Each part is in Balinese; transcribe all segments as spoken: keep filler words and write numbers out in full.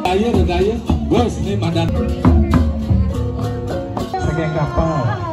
Gaya, gaya. Bos, ini madan. Pakai kapal.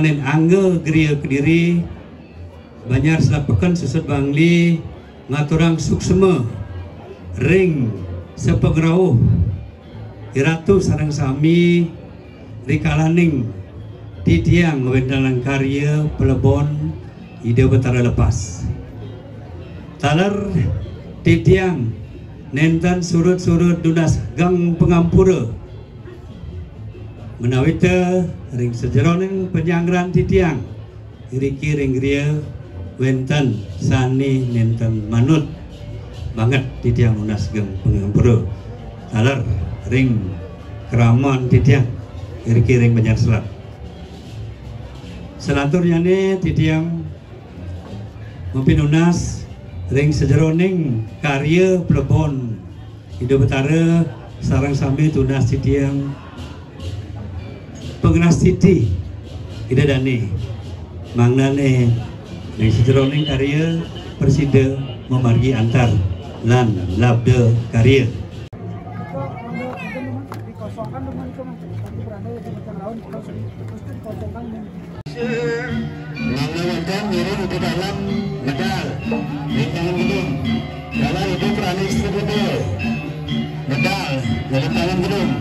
Angga Gria Kediri, Banjar Selat Peken, Susut Bangli, ngaturang suksma ring sapangrauh iratu sareng sami rikalaning titiang ngwentenang karya palebon Ida Betara lepas. Taler titiang nenten surud-surud nunas geng pangampura, menawita ring sajeroning panyangran titiang iriki ring griya wenten sane nenten manut banget titiang nunas geng pangampura taler ring kraman titiang iriki ring Banjar Selat. Salanturnyane titiang mapinunas ring sajeroning karya palebon Ida Betara sareng sami tunas titiang pangrastiti Ida Dane, mangdane ring sajeroning karya prasida mamargi antar lan labda karya. Mangda wenten ngiring Ida Dalem medal. Rintangan gedung. Dalam itu Pranis Terpedul. Medal. Rintangan gedung.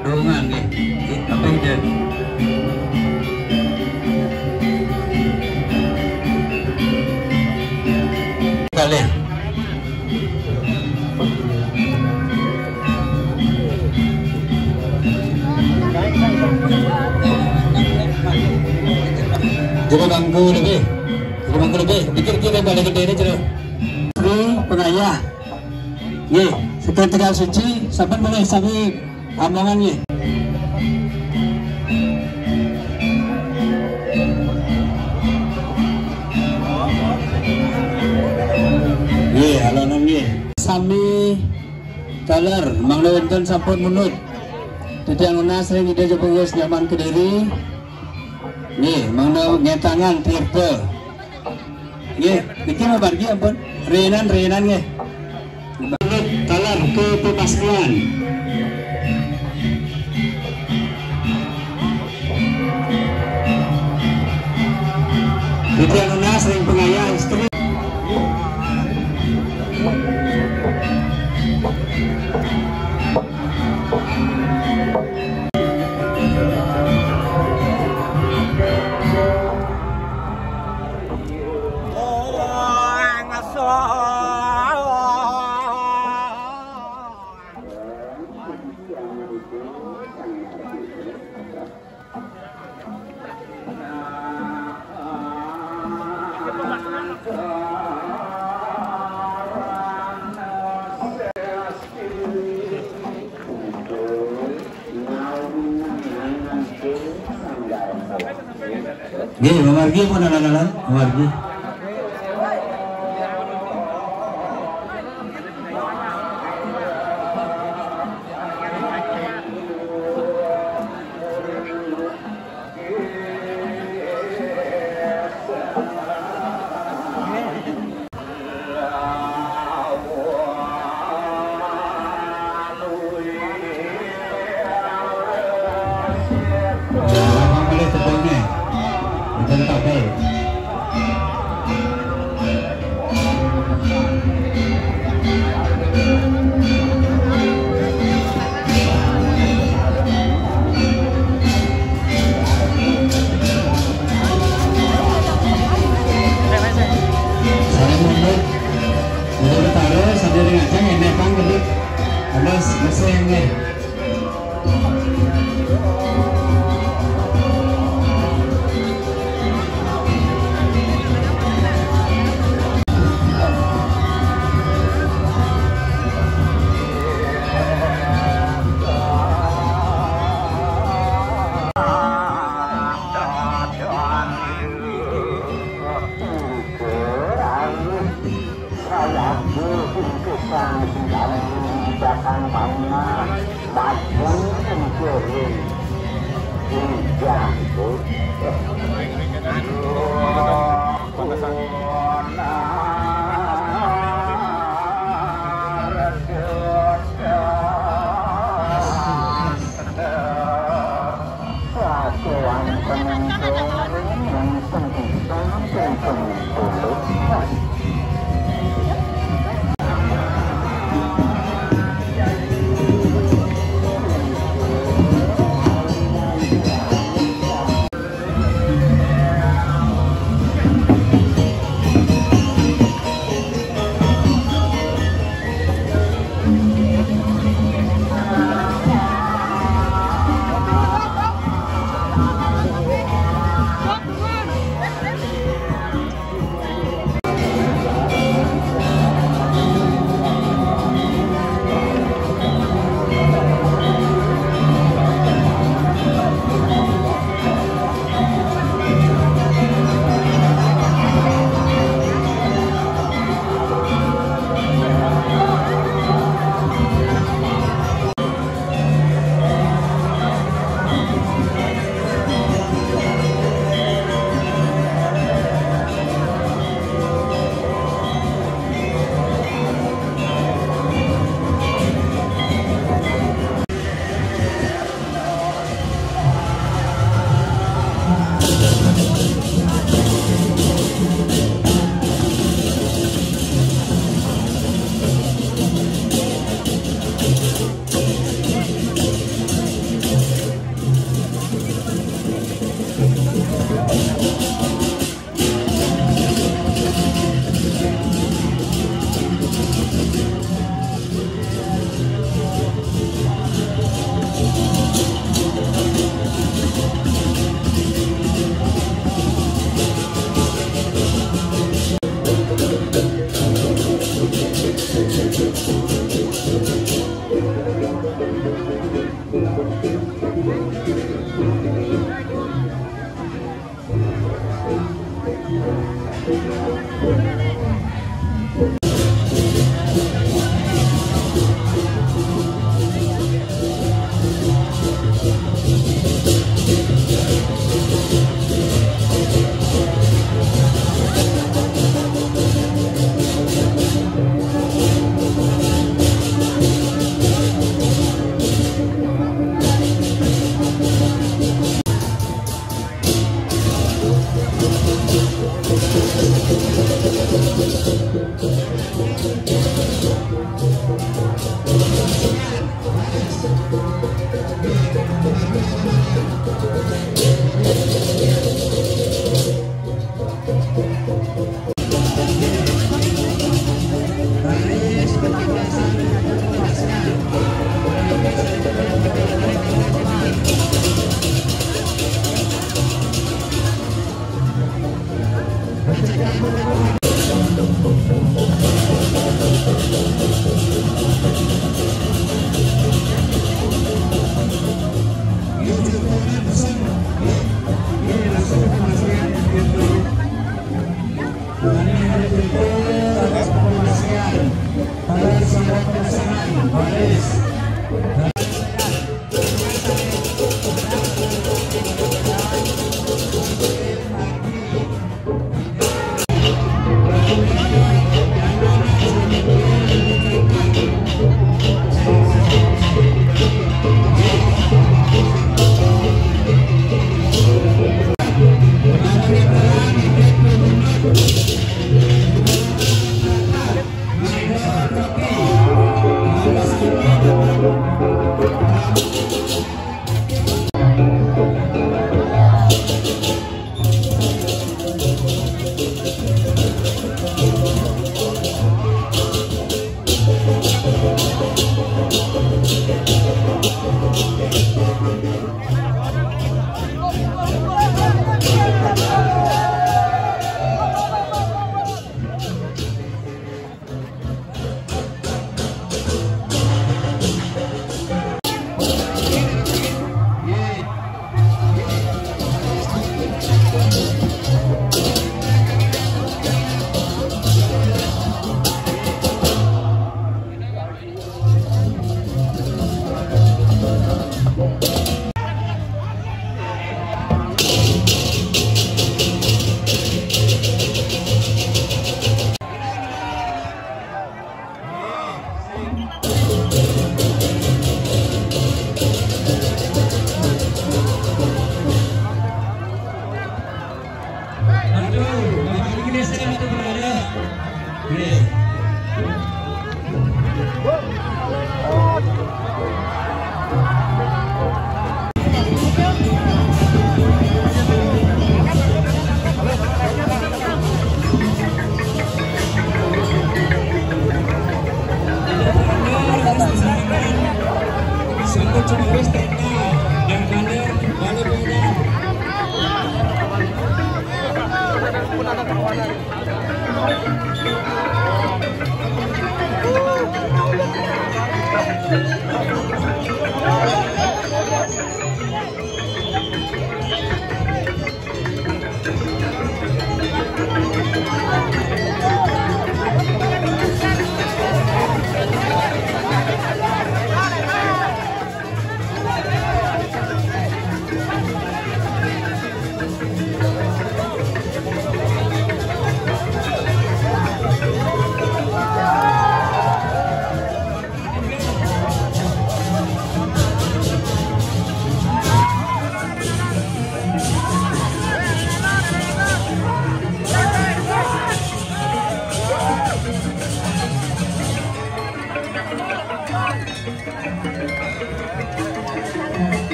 Dongan nggih. Apa ide? Kalih. Jero bangku lebih. Jero bangku lebih. Dikit-dikit yang balik gede ini, jero. Sri Pengayah. Nggih, sekian tegal suci, sampun boleh sami rombongan nggih. Nggih, alon nggih. Sami taler, mangda wenten sampun munut. Titiang nunas ring Ida Jebungus Nyaman Kediri. Nggih, mangda ngetangan tirta. Nggih, niki mamargi ampun. Renan, renan nggih. Taler ke pepaskuan. Titiang nunas ring pengayah istri. Nggih, mamargi pun alang-alang, mamargi. Aduh, Bapak ini saya satu berada. Oke. Sambut cuma wis tenda dan kaler balik beda.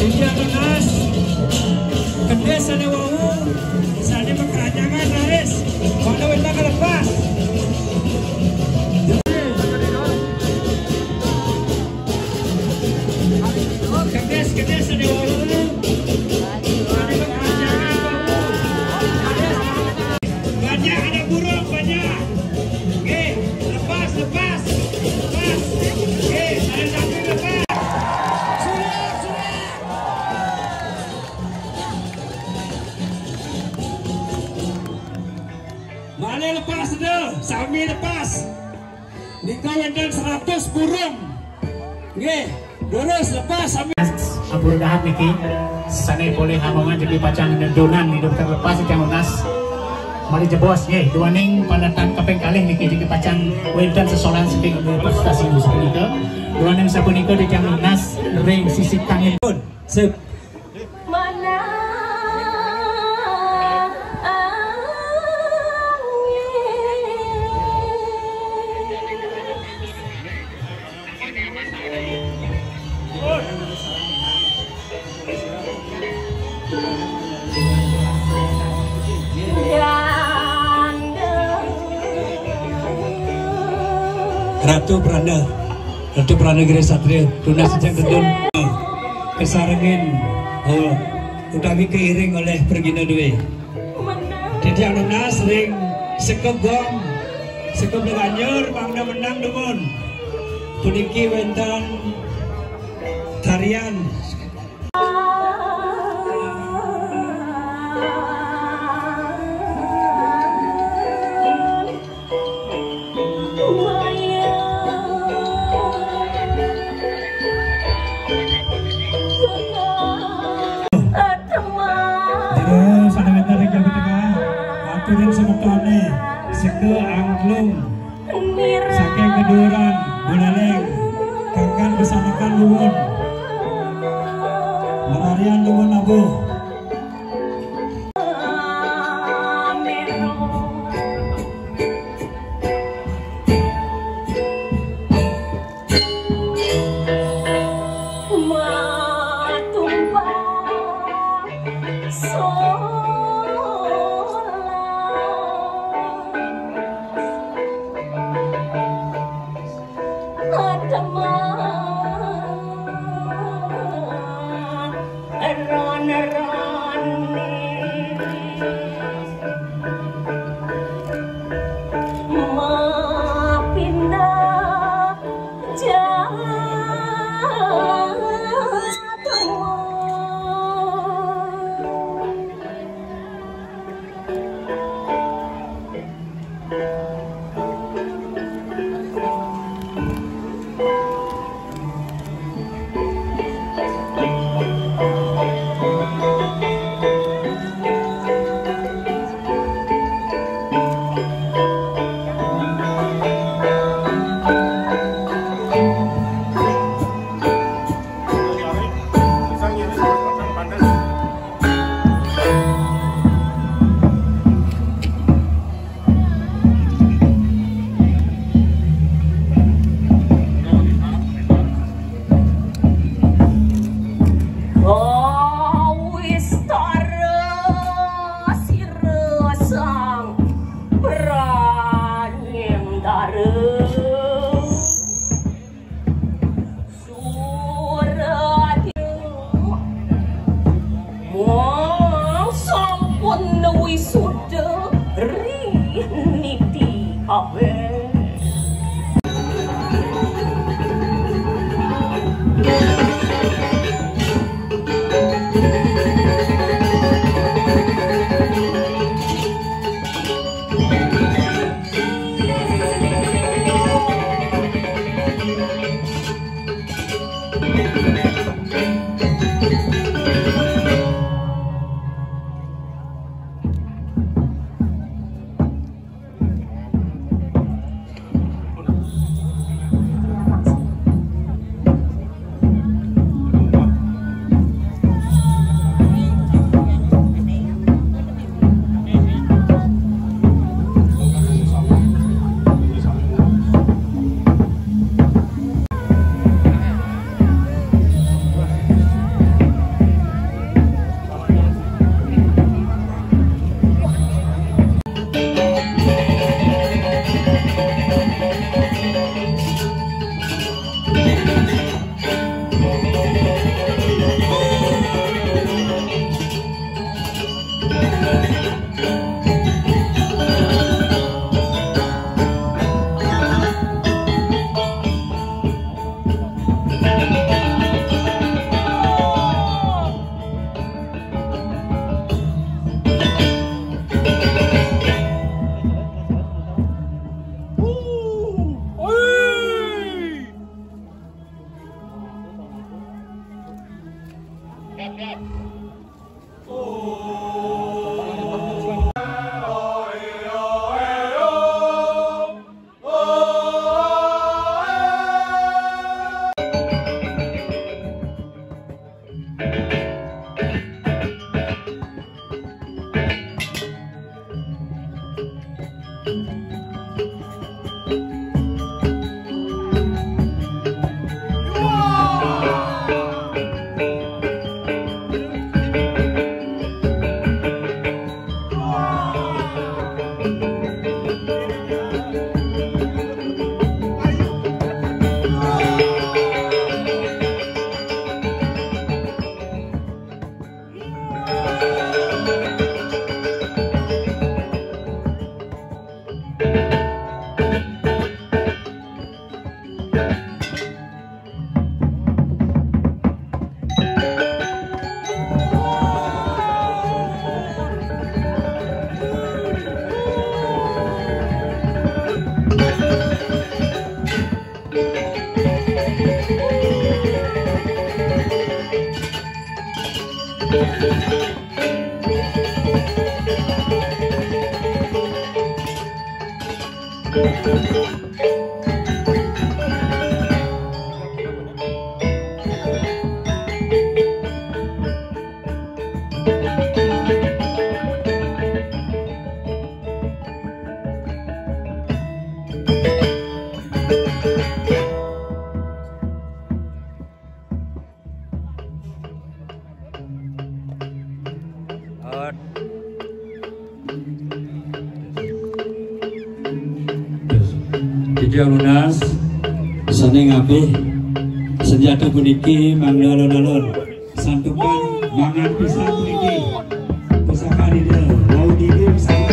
Iya, Mas. Kedis ada wau, sane pekeranjangan, Rais. Mana wenda kelepas? Kedis, kedis ada wau. Sane pekeranjangan, wau. Banyak ada burung, banyak. Oke, lepas, lepas, lepas. Oke, saya sampai lepas. Sudah, sudah. Mari lepas sudah, sami lepas. Nika wonten seratus burung. Nggih, lurus lepas sami. Ampun dahat niki. Sane polih Lamongan jagi pacang nedunan hidup terlepas yang lunas. Mari jebos nggih, duaning panatan kaping kalih niki jagi pacang wonten sesolan saking Universitas Hindu sapunika. Duaning sapunika titiang lunas ring sisi tangipun. Sip. Ratu Prana, Ratu Prana Giri Satria, tunas sejak tedun. Kesarengin, oh, utawi keiring oleh Pragina Dwi. Titiang nunas ring seka gong, seka Bleganyur, mangda menang dumun. Puniki wenten tarian. Terus ada wenten ring Jawa Tengah, aturin semetone, seka angklung, saking keduran, Buleleng, kangkan besanekan luwun, mararian luwun abuh. Jadi lunas, sané ngabih Senjata puniki mangda alon-alon. Santukan mangan pisan puniki. Pusaka Ida mau didi pisan.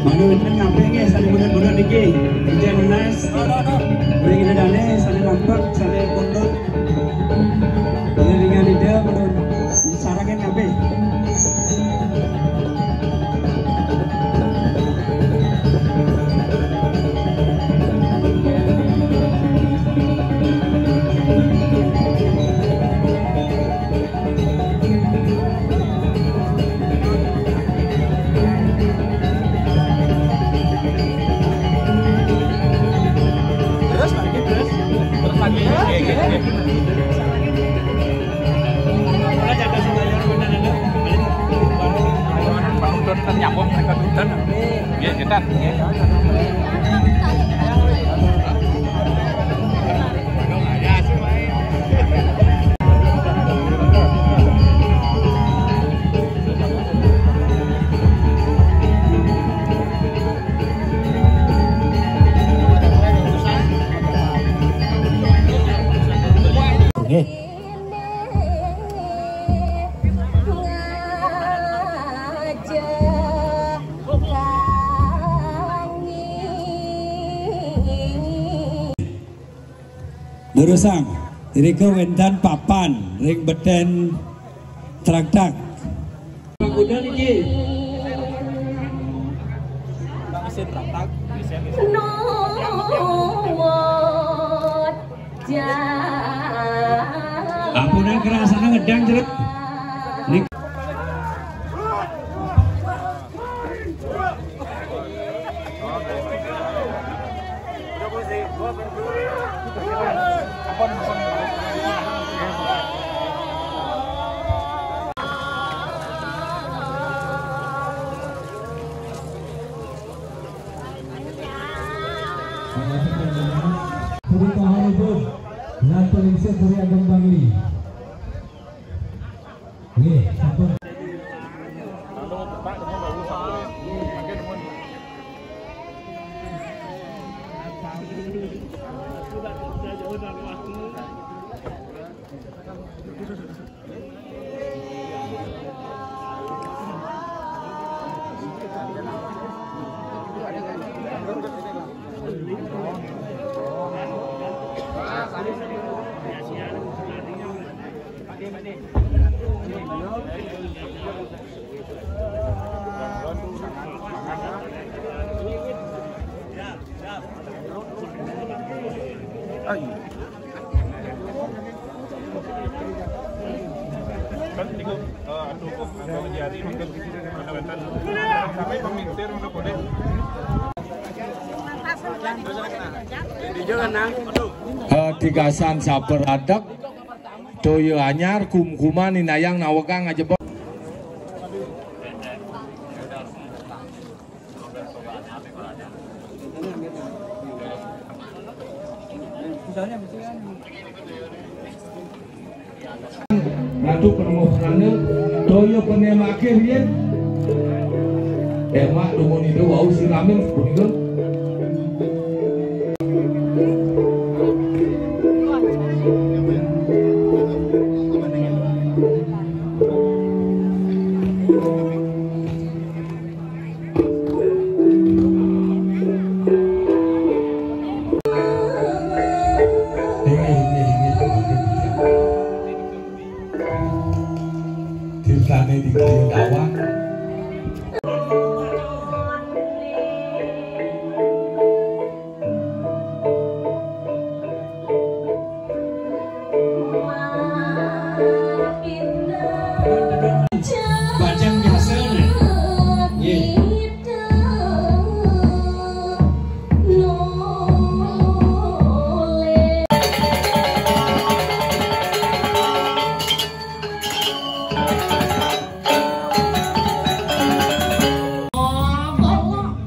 Mangda wénten ngabih nggih sané mundut-mundut niki. Inggih nunas. Mriki dané sané nampek, sané mundut. Ngiringan Ida, mundut. Sarengin ngabih. Terus lagi, terus. Terus lagi. Iya, iya, iya. Kalau jaga sendiri, benar ada. Penuntut kan nyambung mereka tuntut. Iya, kita. Iya. Nggih. Durusang, irika wénten papan ring betén traktak. Kuda niki. Mesin traktak, mesin, mesin. Ampunang kerasane ngedang, Jero. Nik- Puri Tohoripun, Ratu Lingsir Puri Ageng Bangli. Eh, tigasan saper adeg, toya anyar, kumkuman, indayang, nawegang, ajebos. Ratu Penemu Penanda, toya penemakin yen. Emak dumun ida wau siramin punika. Inggih, inggih, inggih, mangkin bisa. Tirtane di Griya Dawang. Bajang biasa nih. Nggih.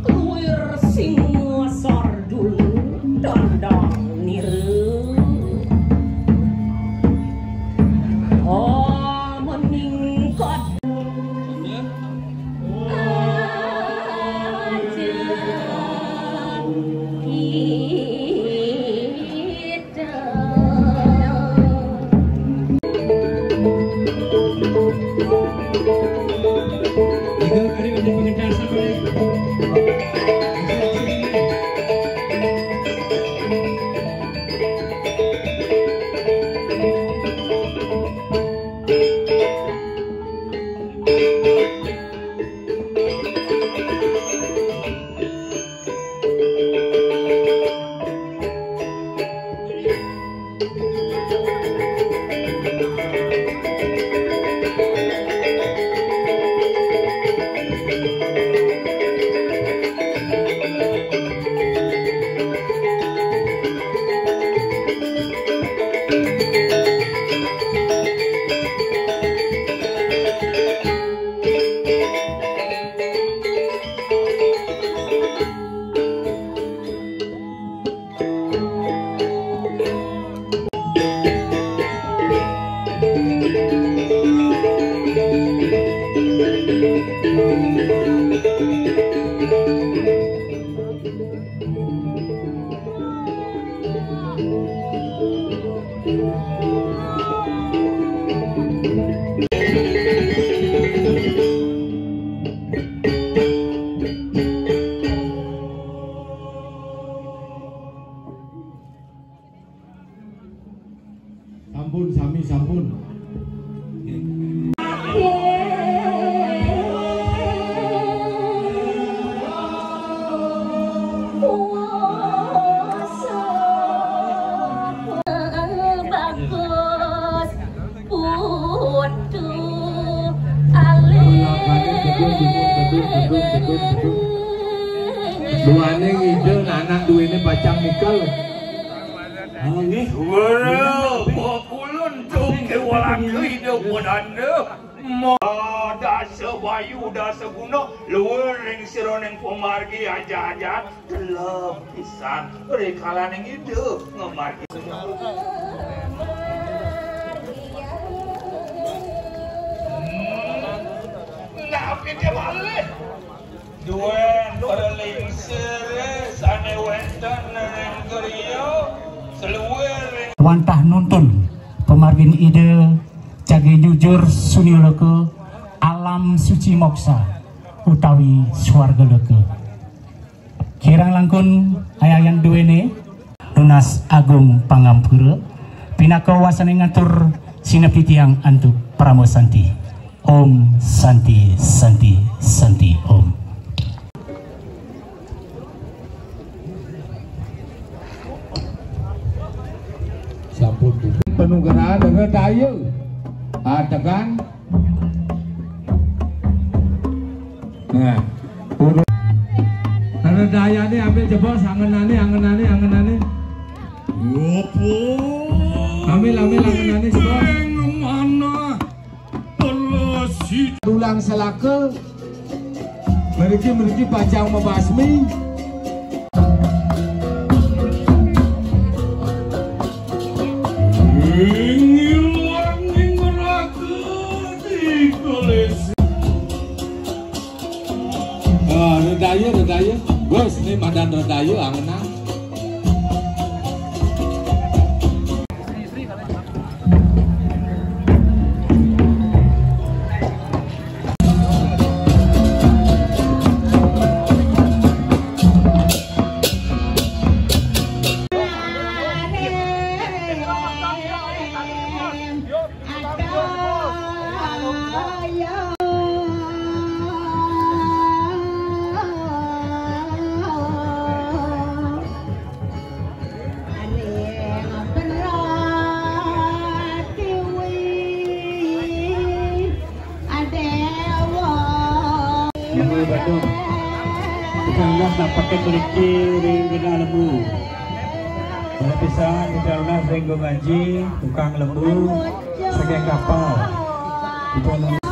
Kuir sing ngasor dulu dandang niru. Oh, meningkat. Aja kita. Sampun, sami sampun. Bagus putu alih. Duane ngidul anak duwene pacang nikel. Oh, nggih. Wara, bakulun tuke walaka ida padanda. Ma dasa bayu dasa guna, luwur ring siraning pamargi aja-aja, delep pisan rikalaning ida ngamargi. Napi te malih? Duén para lingsir sané wénten ring griya, saluwir ring wantah nuntun Margin Ida, jagi jujur sunia loka, alam suci moksa, utawi swarga loka. Kirang langkung ayayan duene nunas agung pangampura, pinaka wasane ngatur sineb titiang antuk parama santi. Om Santi, Santi, Santi, Om. Sampun. Panugrahan Ratu Ayu. Atekan. Nah, urut. Redayane ambil jebos, angenane, angenane, angenane. Yopo. Ambil, ambil, angenane jebos. Ing manah pelesi. Dulang selaka. Mriki, mriki pacang mabasmi. Ing ilang ing raga dikelis. Ah, redaya, redaya. Bos, ini madan redaya, angenang. Lembu Badung. Tukang las napake kuliti ring genah lembu. Bala pisan tukang las ring Gung Aji, tukang lembu, saking kapal. Tukang lembu.